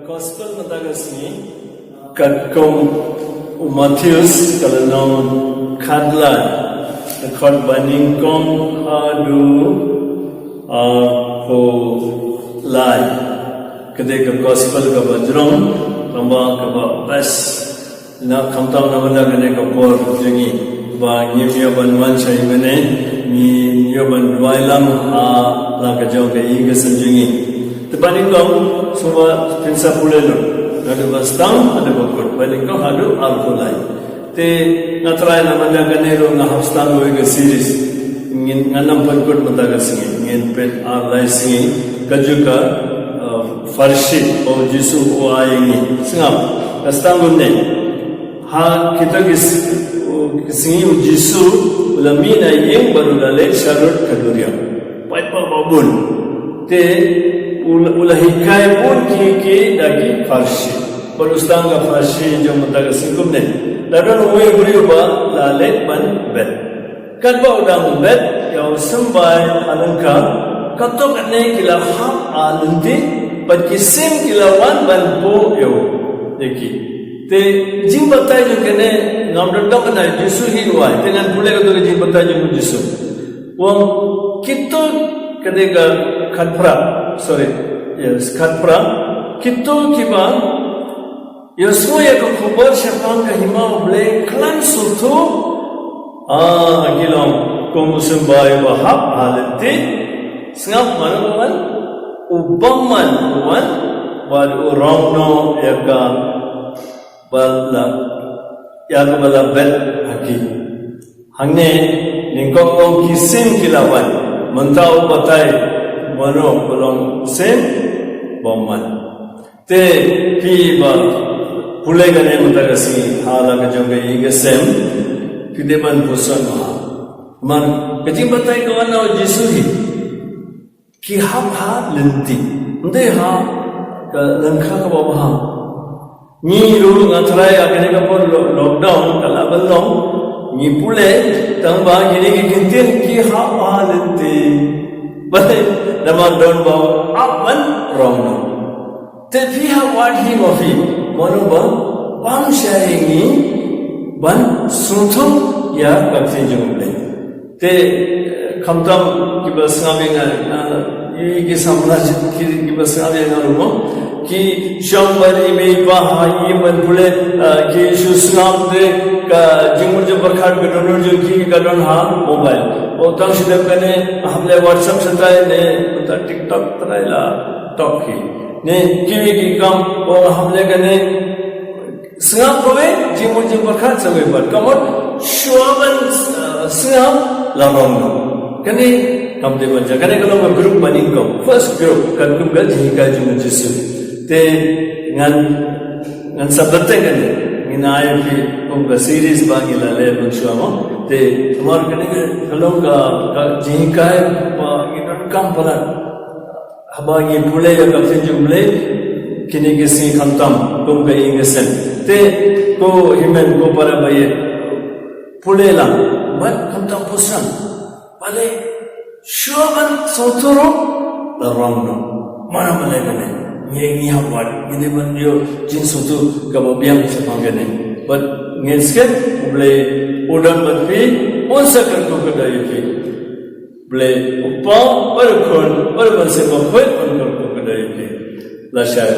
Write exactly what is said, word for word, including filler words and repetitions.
Gospel mynta ka sngi, katkum u Mathaios ka lynnong khatlai, dkhot ba nyngkong haduh arphew lai. Ka dei ka gospel kaba jrong, kaba, kaba best. Na khamtam na mynta kane ka por jong ngi ba ngim ïoh ban wan sha ïing mane, ngi ïoh ban duwai lang ha la ka jong ka ïing ka sem jong ngi. Te ba nyngkong, sngewbha phin sa pule lut, naduh ba sdang haduh ba kut, ba nyngkong haduh arphew lai. Te nga trai na mynta kane ruh nga hap sdang kawei ka series. Ngin, ngan ym pynkut mynta ka sngi, ngin peit ar lai sngi, kajuh ka, uh, pharshi ba u Jisu u ai ïa ngi. Sngap, ka sdang kumne. Ha kita ki s-, u, ki sngi u Jisu u la mih na ïing bad u la leit sharud ka duriaw. Paidbah ba bun. Te u la, u la hikai bun ki, ki da ki pharshi. Bad u sdang ka pharshi jong mynta ka sngi kumne. La don uwei u briew ba la leit ban bet. Katba u dang bet ïa u symbai ha lyngkha, katto katne ki la hap ha lynti, bad ki sim ki la wan ban buh ïa u, ïa ki. Te jingbatai jong kane ngam don dong na Jisu hi u ai, te ngan pule katto ka jingbatai jong u Jisu. U ong kito, kane ka khatphra, sorry, yes, khatphra, kito kiba ïohsngew ïa ka khubor shaphang ka hima U Blei khlem sngewthuh. Ah, ki long kum u symbai uba hap ha lynti. Sngap mano ba wan? U bymman u wan, bad u rong noh ïa kaba la, ïa kaba la bet ha ki. Hangne nyngkong ong ki sim ki la wan. Mynta u batai mano ba long sim, bymman. Te phi ba pule kane mynta ka sngi ha la ka jong ka ïing ka sem, phi dei ban pyrshang ha. Namar ka jingbatai ka wan na u Jisu hi. Ki hap ha lynti. Ym dei ha ka lyngkha kaba bha. Ngi ruh nga trai ha kane ka por lo-, lockdown ka la ban long. Ngi pule tang ba kine ki kyntien ki hap ha lynti. Balei? Namar don ba ap ban rong noh. Te phi hap wad hi ma phi, mano ba bam shai ïa ngi ban sngewthuh ïa ka ktien jong U Blei. Te, eh, khamtam kiba sngap ïa nga, eh, ïa ki samla ki, kiba sngap ïa nga ruh mo, ki shong bad i mei i pa ha ïing ban pule, eh, ki shu sngap te ka jingmut jingpyrkhat ka dohnud jong ki ka don ha mobile. O tang shu dep kane, hap leh WhatsApp shatai ne, mynta TikTok trai la tok hi. Ne, kiwei ki kam, o hap leh kane, sngap kawei, jingmut jingpyrkhat sa kawei pat. Ka mut, shuwa ban, uh, sngap, la rong noh. Kane, kam dei ban jia. Kane ka long ka group ba nyngkong. First group, katkum ka jinghikai jong u Jisu. Te, ngan, ngan sa bteng kane. Ngin ai phi, kum ka series ba ngi la leh mynshuwa mo. Te, namar kane ka, ka long ka, ka jinghikai, ba ngi donkam palat. Haba ngi pule ïa ka ktien jong U Blei, kine ki sngi khamtam, kum ka ïing ka sem. Te, ko hynmen, ko para baieit, pule lang, bad khamtam pyrshang. Balei, shuwa ban sngewthuh ruh, la rong noh. Mano balei kane, ngi, ngi hap wad, ngi dei ban ïoh jingsngewthuh kaba biang shaphang kane. Bad ngin skhem, U Blei, u don bad phi, un sa kyrkhu kyrdoh ïa phi. Blei u Kpa, bad u Khun, bad u Mynsiem Bakhuid, un kyrkhu kyrdoh ïa phi. Lashai.